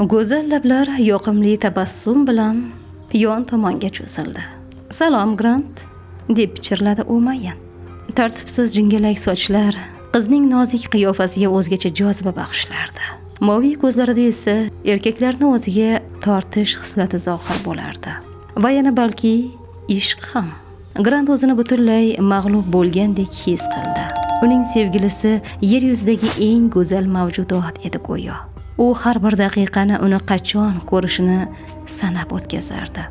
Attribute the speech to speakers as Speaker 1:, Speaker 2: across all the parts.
Speaker 1: Go'zal lablar yoqimli tabassum bilan yon tomonga cho'zildi. "Salom, Grant", deb pichirladi u mayin. Tartibsiz jingalak sochlar qizning nozik qiyofasiga o'zgacha joziba bag'ishlardi. Moviy ko'zlarida esa erkaklarni o'ziga tortish xislati zohir bo'lardi. Va yana balki ishq ham. Grant o'zini butunlay mag'lub bo'lgandek his qildi. Uning sevgilisi yer yuzidagi eng go'zal mavjudot edi go'yo. U har bir daqiqani uni qachon ko'rishini sanab o'tkazardi.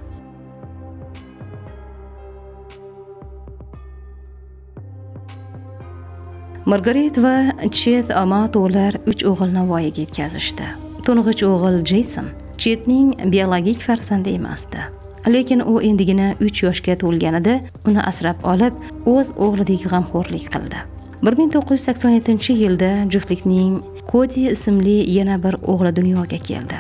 Speaker 1: Margaret va Chet Amatolar 3 o'g'ilni voyaga yetkazishdi. To'ng'ich o'g'il Jeyson Chetning biologik farzandi emasdi. Lekin u endigina 3 yoshga to'lganida uni asrab olib, o'z o'g'lidek g'amxo'rlik qildi. 1987-yilda juftlikning Kodi ismli yana bir o'g'li dunyoga keldi.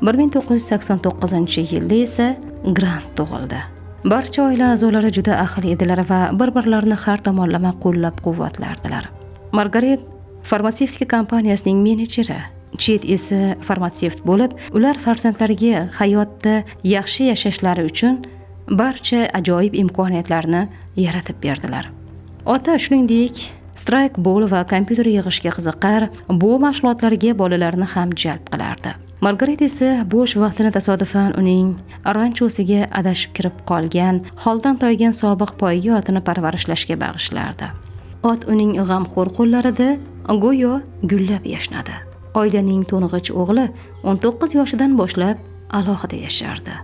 Speaker 1: 1989-yilda esa Grant tug'ildi. Barcha oila a'zolari juda ahil edilar va bir-birlarini har tomonlama qo'llab-quvvatlardilar. Margaret farmatsevtika kompaniyasining menejeri, Chet esa farmatsevt bo'lib, ular farzandlariga hayotda yaxshi yashashlari uchun barcha ajoyib imkoniyatlarni yaratib berdilar. Ota shuningdek strike-ball va kompyuter yig'ishga qiziqar, bu mashg'ulotlarga bolalarni ham jalb qilardi. Margaret esa bo'sh vaqtini tasodifan uning ranchosiga adashib kirib qolgan, holdan toygan sobiq poyga otini parvarishlashga bag'ishlardi. Ot uning g'amxo'r qo'llarida go'yo gullab yashnadi. Oilaning to'ng'ich o'g'li 19 yoshidan boshlab alohida yashardi.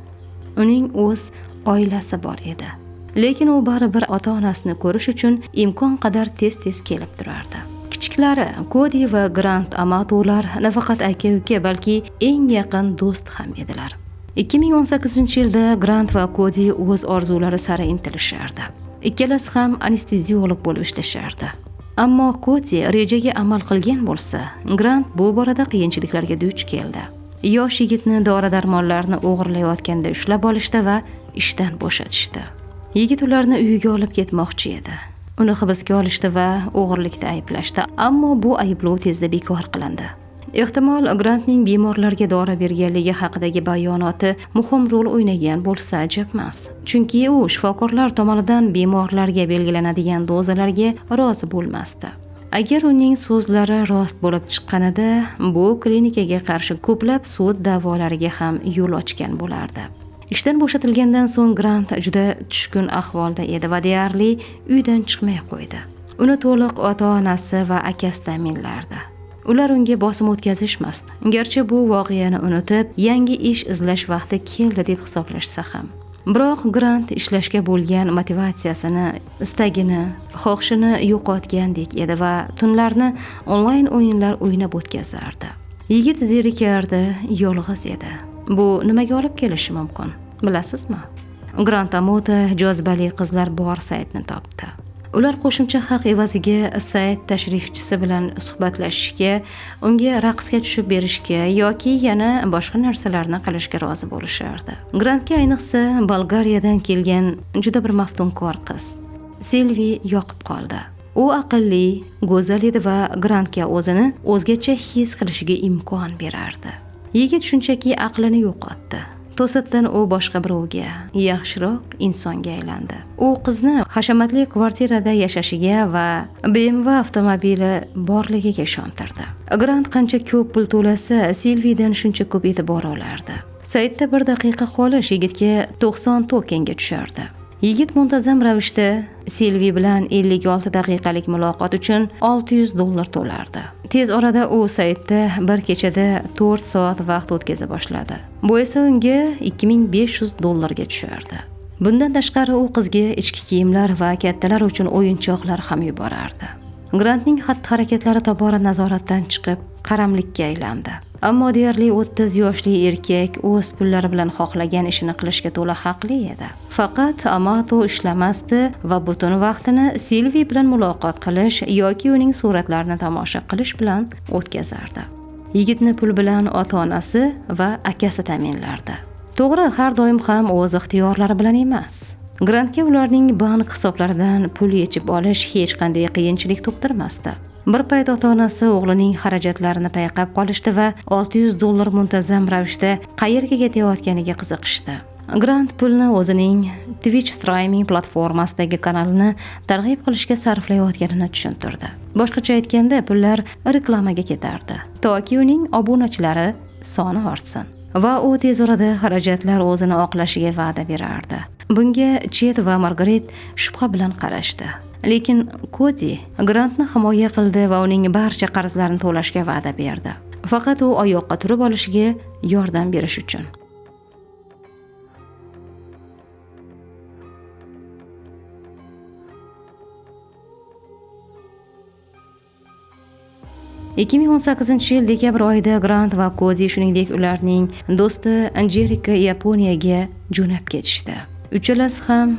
Speaker 1: Uning o'z oilasi bor edi. Lekin u baribir ota-onasini ko'rish uchun imkon qadar tez-tez kelib turardi. Kichiklari Kodi va Grant Amatolar nafaqat aka-uka, balki eng yaqin do'st ham edilar. 2018-yilda Grant va Kodi o'z orzulari sari intilishardi. Ikkalasi ham anesteziolog bo'lib ishlashardi. Ammo Kodi rejaga amal qilgan bo'lsa, Grant bu borada qiyinchiliklarga duch keldi. Yosh yigitni dori-darmonlarni o'g'irlayotganda ushlab olishdi va ishdan bo'shatishdi. Yigit ularni uyiga olib ketmoqchi edi. Uni hibsga olishdi va o'g'irlikda ayblashdi, ammo bu ayblov tezda bekor qilindi. Ehtimol Grantning bemorlarga dori berganligi haqidagi bayonoti muhim rol o'ynagan bo'lsa ajabmas. Chunki u shifokorlar tomonidan bemorlarga belgilanadigan dozalarga rozi bo'lmasdi. Agar uning so'zlari rost bo'lib chiqqanida, bu klinikaga qarshi ko'plab sud da'volariga ham yo'l ochgan bo'lardi. Ishdan bo'shatilgandan so'ng Grant juda tushkun ahvolda edi va deyarli uydan chiqmay qo'ydi. Uni to'liq ota-onasi va akasi ta'minlardi. Ular unga bosim o'tkazishmasdi. Garchi bu voqeani unutib, yangi ish izlash vaqti keldi deb hisoblashsa ham. Biroq Grant ishlashga bo'lgan motivatsiyasini, istagini, xohishini yo'qotgandek edi va tunlarni onlayn o'yinlar o'ynab o'tkazardi. Yigit zerikardi, yolg'iz edi. Bu nimaga olib kelishi mumkin, bilasizmi? Grant Amato jozibali qizlar bor saytni topdi. Ular qo'shimcha haq evaziga sayt tashrifchisi bilan suhbatlashishga, unga raqsga tushib berishga yoki yana boshqa narsalarni qilishga rozi bo'lishardi. Grantga ayniqsa Bolgariyadan kelgan juda bir maftunkor qiz Silvi yoqib qoldi. U aqlli, go'zal edi va Grantga o'zini o'zgacha his qilishiga imkon berardi. Yigit shunchaki aqlini yo'qotdi. To'satdan u boshqa birovga, yaxshiroq insonga aylandi. U qizni hashamatli kvartirada yashashiga va BMW avtomobili borligiga ishontirdi. Grant qancha ko'p pul to'lasa, Silvidan shuncha ko'p e'tibor olardi. Saytda bir daqiqa qolish yigitga 90 tokenga tushardi. Yigit muntazam ravishda Silvi bilan 56 daqiqalik muloqot uchun $600 to'lardi. Tez orada u saytda bir kechada 4 soat vaqt o'tkaza boshladi. Bu esa unga $2500 ga tushardi. Bundan tashqari u qizga ichki kiyimlar va kattalar uchun o'yinchoqlar ham yuborardi. Grantning xatti-harakatlari tobora nazoratdan chiqib, qaramlikka aylandi. Ammo deyarli 30 yoshli erkak o'z pullari bilan xohlagan ishini qilishga to'la haqli edi. Faqat Amato ishlamasdi va butun vaqtini Silvi bilan muloqot qilish yoki uning suratlarini tomosha qilish bilan o'tkazardi. Yigitni pul bilan ota-onasi va akasi ta'minlardi. To'g'ri, har doim ham o'z ixtiyorlari bilan emas. Grantga ularning bank hisoblaridan pul yechib olish hech qanday qiyinchilik tug'dirmasdi. Bir payt ota-onasi o'g'lining xarajatlarini payqab qolishdi va $600 muntazam ravishda qayerga ketayotganiga qiziqishdi. Grant pulni o'zining Twitch streaming platformasidagi kanalini targ'ib qilishga sarflayotganini tushuntirdi. Boshqacha aytganda, pullar reklamaga ketardi, toki uning obunachilari soni ortsin. Va u tez orada xarajatlar o'zini oqlashiga va'da berardi. Bunga Chet va Margaret shubha bilan qarashdi. Lekin Kodi Grantni himoya qildi va uning barcha qarzlarini to'lashga va'da berdi. Faqat u oyoqqa turib olishiga yordam berish uchun. ...2018 yil dekabr oyida Grant va Kodi, shuningdek ularning do'sti Jeriko Yaponiyaga jo'nab ketishdi. Uchalasi ham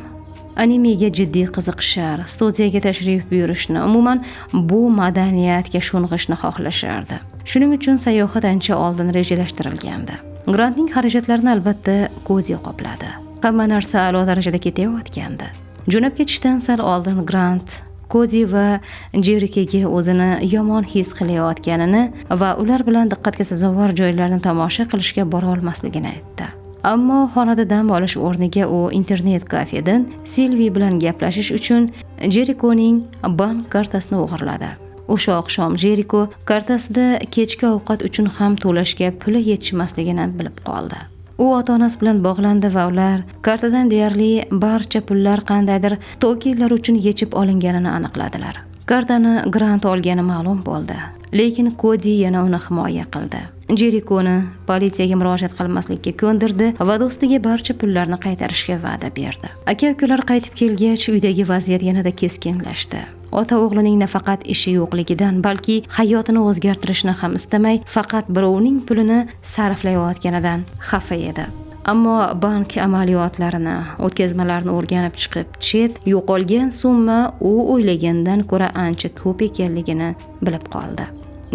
Speaker 1: animega jiddiy qiziqishar, studiyaga tashrif buyurishni, umuman bu madaniyatga sho'ng'ishni xohlashardi. Shuning uchun sayohat ancha oldin rejalashtirilgandi. Grantning xarajatlarini albatta Kodi qopladi. Hamma narsa a'lo darajada ketayotgandi. Jo'nab ketishdan sal oldin Grant Kodi va Jerikoga o'zini yomon his qilayotganini va ular bilan diqqatga sazovor joylarni tomosha qilishga bora olmasligini aytdi. Ammo xonada dam olish o'rniga u internet kafedan Silvi bilan gaplashish uchun Jerikoning bank kartasini o'g'irladi. O'sha oqshom Jeriko kartasida kechki ovqat uchun ham to'lashga puli yetishmasligini bilib qoldi. U ota-onasi bilan bog'landi va ular kartadan deyarli barcha pullar qandaydir tokenlar uchun yechib olinganini aniqladilar. Kartani Grant olgani ma'lum bo'ldi, lekin Kodi yana uni himoya qildi. Jerikoni politsiyaga murojaat qilmaslikka ko'ndirdi va do'stiga barcha pullarni qaytarishga va'da berdi. Aka-ukalar qaytib kelgach, uydagi vaziyat yanada keskinlashdi. Ota o'g'lining nafaqat ishi yo'qligidan, balki hayotini o'zgartirishni ham istamay, faqat birovning pulini sarflayotganidan xafa edi. Ammo bank amaliyotlarini, o'tkazmalarni o'rganib chiqib, Chet yo'qolgan summa u o'ylagandan ko'ra ancha ko'p ekanligini bilib qoldi.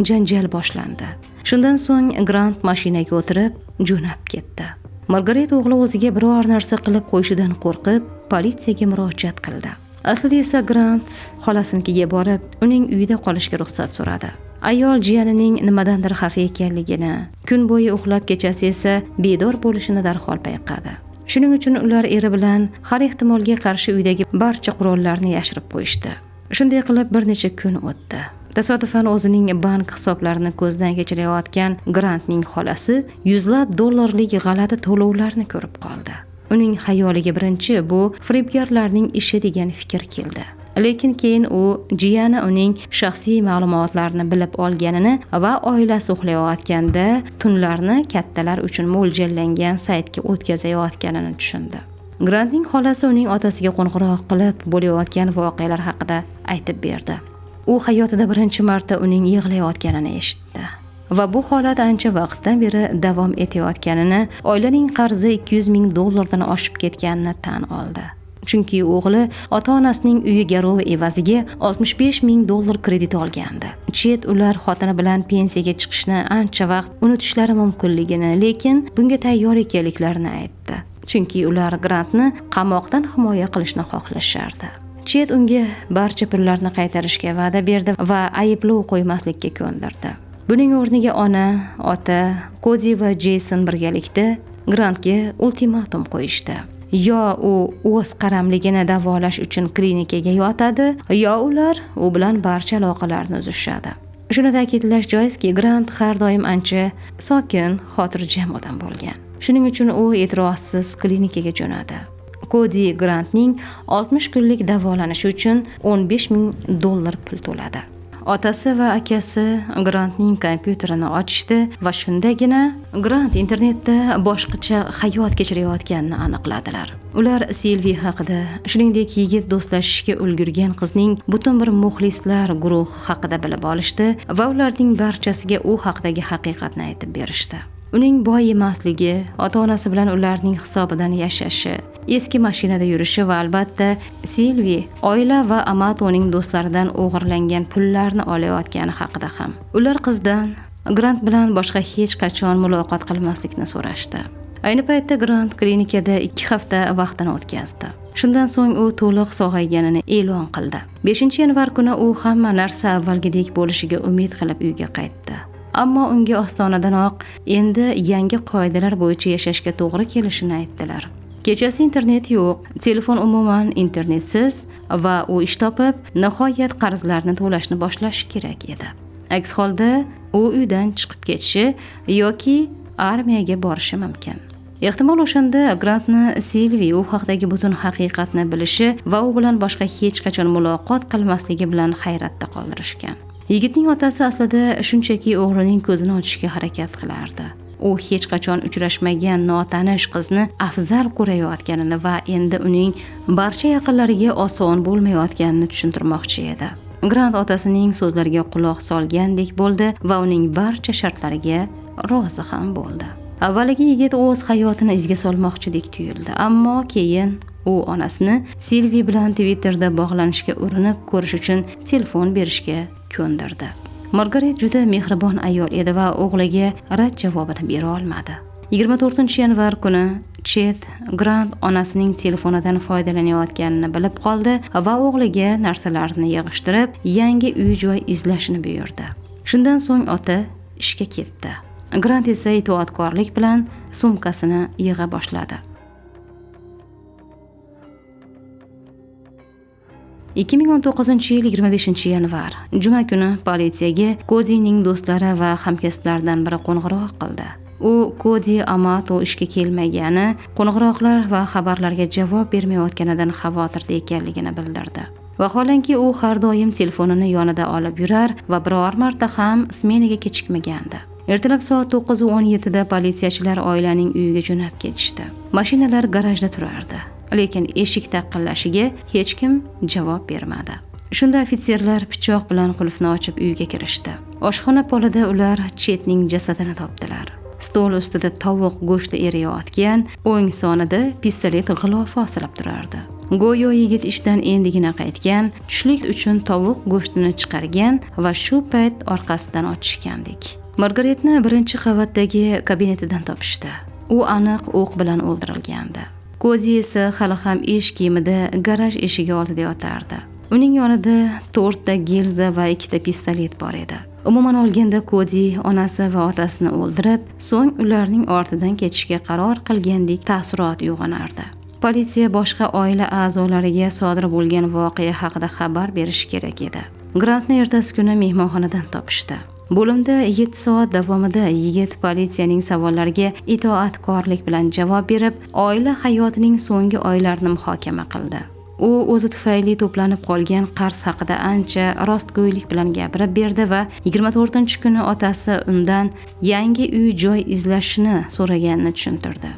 Speaker 1: Janjal boshlandi. Shundan so'ng Grant mashinaga o'tirib jo'nab ketdi. Margaret o'g'li o'ziga biror narsa qilib qo'yishidan qo'rqib, politsiyaga murojaat qildi. Aslida esa Grant xolasinikiga borib, uning uyida qolishga ruxsat so'radi. Ayol jiyanining nimadandir xafa ekanligini, kun bo'yi uxlab, kechasi esa bedor bo'lishini darhol payqadi. Shuning uchun ular eri bilan har ehtimolga qarshi uydagi barcha qurollarni yashirib qo'yishdi. Shunday qilib bir necha kun o'tdi. Tasodifan o'zining bank hisoblarini ko'zdan kechirayotgan Grantning xolasi yuzlab dollarlik g'alati to'lovlarni ko'rib qoldi. Uning xayoliga birinchi bu firibgarlarning ishi degan fikr keldi. Lekin keyin u jiyani uning shaxsiy ma'lumotlarini bilib olganini va oilasi uxlayotganda tunlarni kattalar uchun mo'ljallangan saytga o'tkazayotganini tushundi. Grantning xolasi uning otasiga qo'ng'iroq qilib, bo'layotgan voqealar haqida aytib berdi. U hayotida birinchi marta uning yig'layotganini eshitdi. Va bu holat ancha vaqtdan beri davom etayotganini, oilaning qarzi $200,000 oshib ketganini tan oldi. Chunki o'g'li ota-onasining uyi garovi evaziga $65,000 kredit olgandi. Chet ular xotini bilan pensiyaga chiqishni ancha vaqt unutishlari mumkinligini, lekin bunga tayyor ekanliklarini aytdi. Chunki ular Grantni qamoqdan himoya qilishni xohlashardi. Chet unga barcha pullarni qaytarishga va'da berdi va ayblov qo'ymaslikka ko'ndirdi. Buning o'rniga ona, ota, Kodi va Jeyson birgalikda Grantga ultimatum qo'yishdi. Yo u o'z qaramligini davolash uchun klinikaga yotadi, yo ular u bilan barcha aloqalarni uzishadi. Shuni ta'kidlash joizki, Grant har doim ancha sokin, xotirjam odam bo'lgan. Shuning uchun u e'tirozsiz klinikaga jo'nadi. Kodi Grantning 60 kunlik davolanishi uchun $15,000 pul to'ladi. Otasi va akasi Grantning kompyuterini ochishdi va shundagina Grant internetda boshqacha hayot kechirayotganini aniqladilar. Ular Silvi haqida, shuningdek yigit do'stlashishga ulgurgan qizning butun bir muxlislar guruhi haqida bilib olishdi va ularning barchasiga u haqidagi haqiqatni aytib berishdi. Uning boy emasligi, ota-onasi bilan ularning hisobidan yashashi, eski mashinada yurishi va albatta Silvi oila va Amatoning do'stlaridan o'g'irlangan pullarni olayotgani haqida ham. Ular qizdan Grant bilan boshqa hech qachon muloqot qilmaslikni so'rashdi. Ayni paytda Grant klinikada 2 hafta vaqtini o'tkazdi. Shundan so'ng u to'liq sog'ayganini e'lon qildi. 5-yanvar kuni u hamma narsa avvalgidek bo'lishiga umid qilib uyga qaytdi. Ammo unga ostonadanoq endi yangi qoidalar bo'yicha yashashga to'g'ri kelishini aytdilar. Kechasi internet yo'q, telefon umuman internetsiz va u ish topib, nihoyat qarzlarni to'lashni boshlashi kerak edi. Aks holda u uydan chiqib ketishi yoki armiyaga borishi mumkin. Ehtimol o'shanda Grantni Silvi u haqdagi butun haqiqatni bilishi va u bilan boshqa hech qachon muloqot qilmasligi bilan hayratda qoldirishgan. Yigitning otasi aslida shunchaki o'g'lining ko'zini ochishga harakat qilardi. U hech qachon uchrashmagan notanish qizni afzal ko'rayotganini va endi uning barcha yaqinlariga oson bo'lmayotganini tushuntirmoqchi edi. Grant otasining so'zlariga quloq solgandek bo'ldi va uning barcha shartlariga rozi ham bo'ldi. Avvaliga yigit o'z hayotini izga solmoqchidek tuyuldi, ammo keyin u onasini Silvi bilan Twitterda bog'lanishga urinib ko'rish uchun telefon berishga ko'ndirdi. Margaret juda mehribon ayol edi va o'g'liga rad javobini bera olmadi. 24-yanvar kuni Chet Grant onasining telefonidan foydalanayotganini bilib qoldi va o'g'liga narsalarni yig'ishtirib, yangi uy-joy izlashini buyurdi. Shundan so'ng ota ishga ketdi. Grant esa itoatkorlik bilan sumkasini yig'a boshladi. 2019-yil 25-yanvar, juma kuni politsiyaga Kodining do'stlari va hamkasblaridan biri qo'ng'iroq qildi. U Kodi Amato ishga kelmagani, qo'ng'iroqlar va xabarlarga javob bermayotganidan xavotirda ekanligini bildirdi. Vaholanki u har doim telefonini yonida olib yurar va biror marta ham smenaga kechikmagandi. Ertalab soat 9:17 da politsiyachilar oilaning uyiga jo'nab ketishdi. Mashinalar garajda turardi, lekin eshik taqillashiga hech kim javob bermadi. Shunda ofitserlar pichoq bilan qulfni ochib uyga kirishdi. Oshxona polida ular Chetning jasadini topdilar. Stol ustida tovuq go'shti eriyotgan, o'ng sonida pistolet g'ilofi osilib turardi. Go'yo yigit ishdan endigina qaytgan, tushlik uchun tovuq go'shtini chiqargan va shu payt orqasidan otishgandek. Margaretni birinchi qavatdagi kabinetidan topishdi. U aniq o'q bilan o'ldirilgandi. Kodi esa hali ham ish kiyimida garaj eshigi oldida yotardi. Uning yonida 4 ta gilza va 2 ta pistolet bor edi. Umuman olganda Kodi onasi va otasini o'ldirib, so'ng ularning ortidan ketishga qaror qilgandek taassurot uyg'onardi. Politsiya boshqa oila a'zolariga sodir bo'lgan voqea haqida xabar berishi kerak edi. Grantni ertasi kuni mehmonxonadan topishdi. Bo'limda 7 soat davomida yigit politsiyaning savollariga itoatkorlik bilan javob berib, oila hayotining so'nggi oylarini muhokama qildi. U o'zi tufayli to'planib qolgan qarz haqida ancha rostgo'ylik bilan gapirib berdi va 24-kuni otasi undan yangi uy-joy izlashini so'raganini tushuntirdi.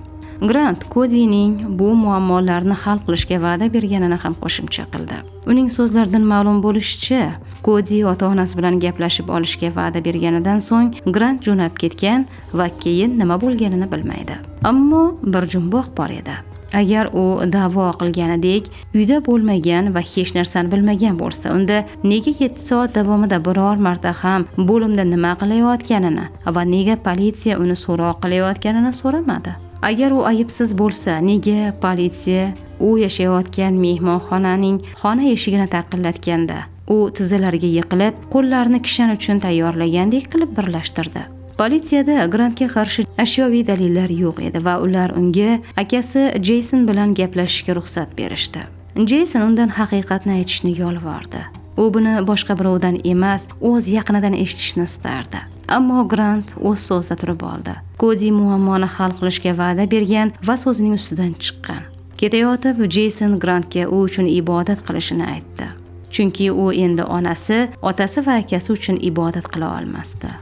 Speaker 1: Grant Kodining bu muammolarni hal qilishga va'da berganini ham qo'shimcha qildi. Uning so'zlaridan ma'lum bo'lishicha, Kodi ota-onasi bilan gaplashib olishga va'da berganidan so'ng Grant jo'nab ketgan va keyin nima bo'lganini bilmaydi. Ammo bir jumboq bor edi. Agar u da'vo qilganidek uyda bo'lmagan va hech narsani bilmagan bo'lsa, unda nega 7 soat davomida biror marta ham bo'limda nima qilayotganini va nega politsiya uni so'roq qilayotganini so'ramadi? Agar u aybsiz bo'lsa, nega politsiya u yashayotgan mehmonxonaning xona eshigini taqillatganda u tizzalariga yiqilib, qo'llarini kishan uchun tayyorlagandek qilib birlashtirdi? Politsiyada Grantga qarshi ashyoviy dalillar yo'q edi va ular unga akasi Jeyson bilan gaplashishga ruxsat berishdi. Jeyson undan haqiqatni aytishni yolvordi. U buni boshqa birovdan emas, o'z yaqinidan eshitishni istardi. Ammo Grant o'z so'zida turib oldi. Kodi muammoni hal qilishga va'da bergan va so'zining ustidan chiqqan. Ketayotib Jeyson Grantga u uchun ibodat qilishini aytdi. Chunki u endi onasi, otasi va akasi uchun ibodat qila olmasdi.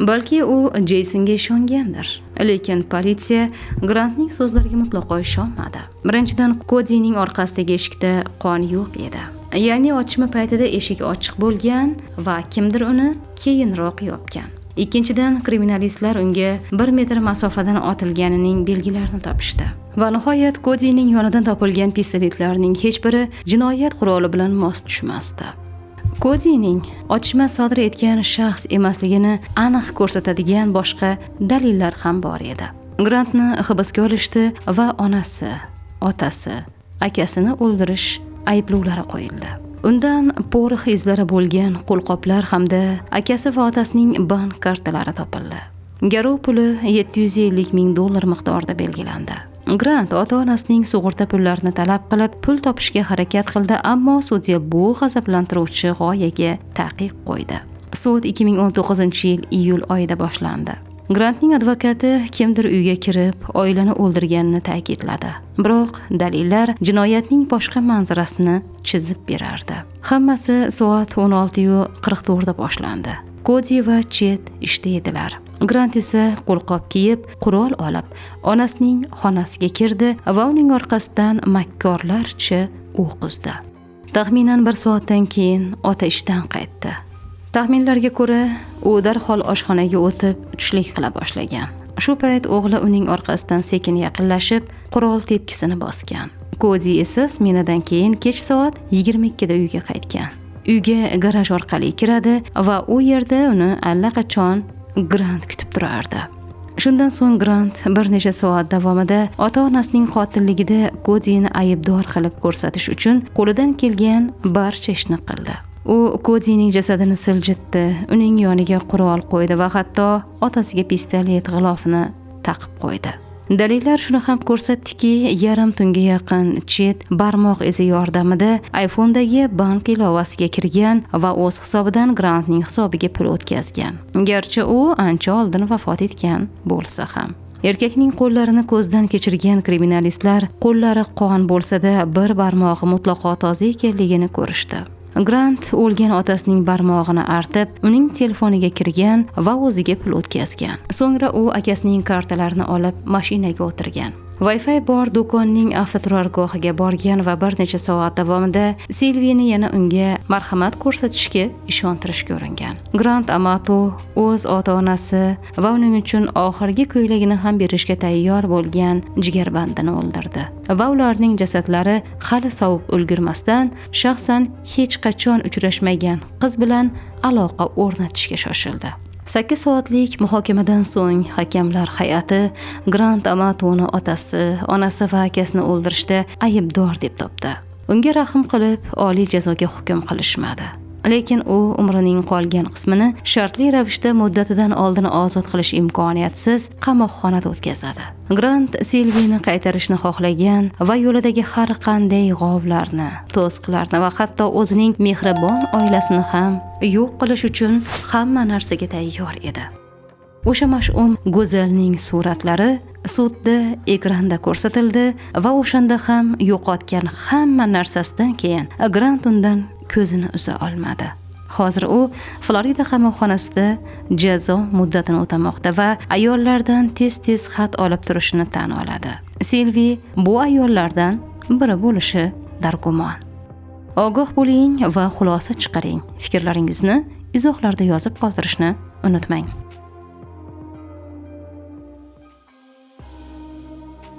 Speaker 1: Balki u Jeysonga ishongandir. Lekin politsiya Grantning so'zlariga mutlaqo ishonmadi. Birinchidan, Kodining orqasidagi eshikda qon yo'q edi. Ya'ni otishma paytida eshik ochiq bo'lgan va kimdir uni keyinroq yopgan. Ikkinchidan, kriminalistlar unga 1 metr masofadan otilganining belgilarini topishdi. Va nihoyat Kodining yonidan topilgan pistoletlarning hech biri jinoyat quroli bilan mos tushmasdi. Kodining otishma sodir etgan shaxs emasligini aniq ko'rsatadigan boshqa dalillar ham bor edi. Grantni hibsga olishdi va onasi, otasi akasini o'ldirish ayblovlari qo'yildi. Undan porox izlari bo'lgan qo'lqoplar hamda akasi va otasining bank kartalari topildi. Garov puli 750 ming dollar miqdorida belgilandi. Grant ota-onasining sug'urta pullarini talab qilib, pul topishga harakat qildi, ammo sudya bu g'azablantiruvchi g'oyaga taqiq qo'ydi. Sud 2019-yil iyul oyida boshlandi. Grantning advokati kimdir uyga kirib, oilani o'ldirganini ta'kidladi. Biroq dalillar jinoyatning boshqa manzarasini chizib berardi. Hammasi soat 16:44 da boshlandi. Kodi va Chet ishda edilar. Grant esa qo'lqop kiyib, qurol olib, onasining xonasiga kirdi va uning orqasidan makkorlarcha o'q uzdi. Taxminan 1 soatdan keyin ota ishdan qaytdi. Taxminlarga ko'ra, u darhol oshxonaga o'tib, tushlik qila boshlagan. Shu payt o'g'li uning orqasidan sekin yaqinlashib, qurol tepkisini bosgan. Kodi esa smenadan keyin kech soat 22 da uyga qaytgan. Uyga garaj orqali kiradi va u yerda uni allaqachon Grant kutib turardi. Shundan so'ng Grant bir necha soat davomida ota-onasining qotilligida Kodini aybdor qilib ko'rsatish uchun qo'lidan kelgan barcha ishni qildi. U Kodining jasadini siljitdi, uning yoniga qurol qo'ydi va hatto otasiga pistolet g'ilofini taqib qo'ydi. Dalillar shuni ham ko'rsatdiki, yarim tunga yaqin Chet barmoq izi yordamida iPhone'dagi bank ilovasiga kirgan va o'z hisobidan Grantning hisobiga pul o'tkazgan. Garchi u ancha oldin vafot etgan bo'lsa ham. Erkakning qo'llarini ko'zdan kechirgan kriminalistlar qo'llari qon bo'lsa-da bir barmog'i mutlaqo toza ekanligini ko'rishdi. Grant o'lgan otasining barmog'ini artib, uning telefoniga kirgan va o'ziga pul o'tkazgan. So'ngra u akasining kartalarini olib, mashinaga o'tirgan. Wi-Fi bor do'konning avtoturargohiga borgan va bir necha soat davomida Silvini yana unga marhamat ko'rsatishga ishontirishga uringan. Grant Amato o'z ota-onasi va uning uchun oxirgi ko'ylagini ham berishga tayyor bo'lgan jigarbandini o'ldirdi va ularning jasadlari hali sovib ulgurmasdan shaxsan hech qachon uchrashmagan qiz bilan aloqa o'rnatishga shoshildi. 8 soatlik muhokamadan so'ng hakamlar hay'ati Grant Amatoni otasi, onasi va akasini o'ldirishda aybdor deb topdi. Unga rahm qilib, oliy jazoga hukm qilishmadi. Lekin u umrining qolgan qismini shartli ravishda muddatidan oldin ozod qilish imkoniyatsiz qamoqxonada o'tkazadi. Grant Silvini qaytarishni xohlagan va yo'lidagi har qanday g'ovlarni, to'siqlarni va hatto o'zining mehribon oilasini ham yo'q qilish uchun hamma narsaga tayyor edi. O'sha mash'um go'zalning suratlari sudda ekranda ko'rsatildi va o'shanda ham yo'qotgan hamma narsasidan keyin Grant undan ko'zini uza olmadi. Hozir u Florida qamoqxonasida jazo muddatini o'tamoqda va ayollardan tez-tez xat olib turishini tan oladi. Silvi bu ayollardan biri bo'lishi dargumon. Ogoh bo'ling va xulosa chiqaring. Fikrlaringizni izohlarda yozib qoldirishni unutmang.